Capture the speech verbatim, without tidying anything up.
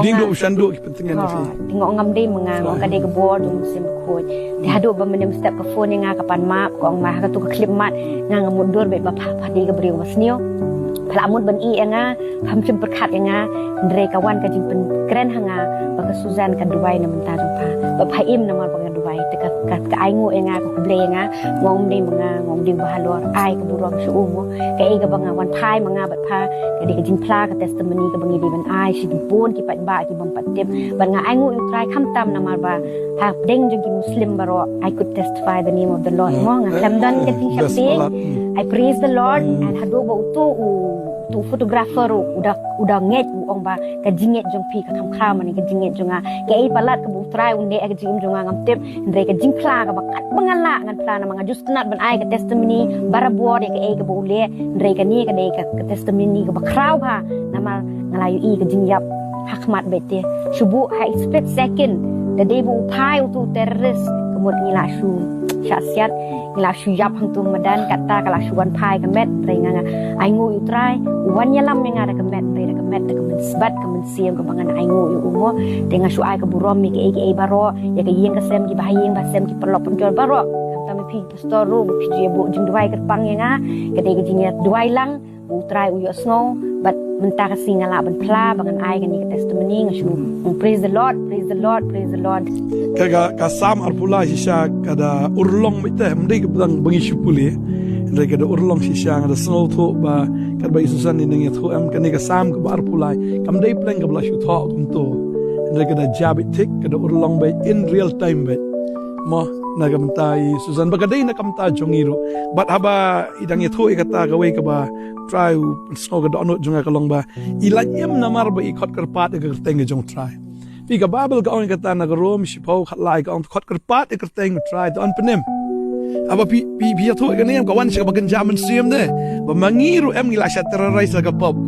Ding duh shan duh ki pyntngen. Te nga ong ngam dei ma nga, nga ong ka dei ka bor jong u Mynsiem Bakhuid. Te haduh ba mynne mynstep ka phone ïa nga ka pan map, ka ong ma ha katu ka khyllipmat nga ngam mutdur beit ba pha, pha dei ka briew ba sniew. Pha la mut ban ïeh ïa nga, pham shym pyrkhat ïa nga. Hynrei ka wan ka jingpynkren ha nga ba ka Susan ka duwai na bynta jong pha, ba pha im namar ba ka duwai. Te ka, ka, ka ainguh ïa nga, ka khublei ïa nga. Nga ong ym dei ma nga, nga ong dei u Bahalor. Ai ka burom sha u mo. Kaei kaba nga wan phai ma nga bad pha, ka dei ka jingphla ka testimony kaba ngi dei ban ai sha ki bun ki paidbah ki bym pat tip. Bad nga ainguh ïa u Trai khamtam namar ba hapdeng jong ki Muslim baroh, I could testify the name of the Lord mo. Nga khlem don ka jingsheptieng. I praise the Lord. And haduh ba utu u, utu photographer u da, u da ngeit, u ong ba ka jingngeit jong phi ka kham kham mane ka jingngeit jong nga. Kaei palat kaba u Trai un leh ha ka jingim jong nga ngam tip. Hynrei ka jingphla kaba katba nga lah ngan phla namar nga ju sngewtynnat ban ai ka testimony barabor ïa kaei kaba u leh. Hynrei kane ka dei ka, ka testimony kaba khraw bha namar nga la ïohi ka jingïap ha khmat beit te. Shu buh ha i split second da dei ba u phai utu u terrorist, ka mut ngi la shu shah siat, ngi la shu ïap hangtu madan. Kata ka la shu wan phai ka met. Hynrei nga, nga ainguh ïa u Trai, u wan ïalam ïa nga da ka met, hynrei da ka met da ka mynsbat ka mynsiem kaba ngan ainguh ïa u mo. Te nga shu ai ka burom ïa kaei kaei baroh, ïa ka ïing ka sem, ki bahaïing bahasem, ki paralok parajor baroh. Khamtam ïa phi pastor ruh, phi ju ïa buh jingduwai kyrpang ïa nga. Ka dei ka jingïaduwai lang, u Trai u ïohsngew. Bad mynta ka sngi nga lah ban phla ba ngan ai kane ka testimony. Nga shu ong praise the Lord, praise the Lord, praise the Lord. Ka, ka, ka Salm arphew lai shisha ka da urlong beit te, ym dei ka ba dang ba ngi shu pule. Hynrei ka da urlong shisha. Nga da sngewthuh ba katba i Susan i nang ïathuh em, kane ka Salm kaba arphew lai kam dei pleng kaba la shu thoh kumto. Hynrei ka da jia beit thik, ka da urlong beit in real time beit mo na ka bynta i Susan, ba ka dei na ka bynta jong ngi ruh. Bad haba i dang ïathuh ïa kata, kawei kaba Trai u pynsngew ka dohnud jong nga ka long ba i la im namar ba i khot kyrpad ïa ka kyrteng ka jong u Trai. Phi, ka Baibl ka ong ïa kata na ka Rom shiphew khatlai, ka ong khot kyrpad ïa ka kyrteng u Trai to yn pynim. Haba phi, phi, phi ïathuh ïa kane ka wan sha kaba kynja mynsiem de, ba ma ngi ruh em ngi la shah terrorize da ka pop.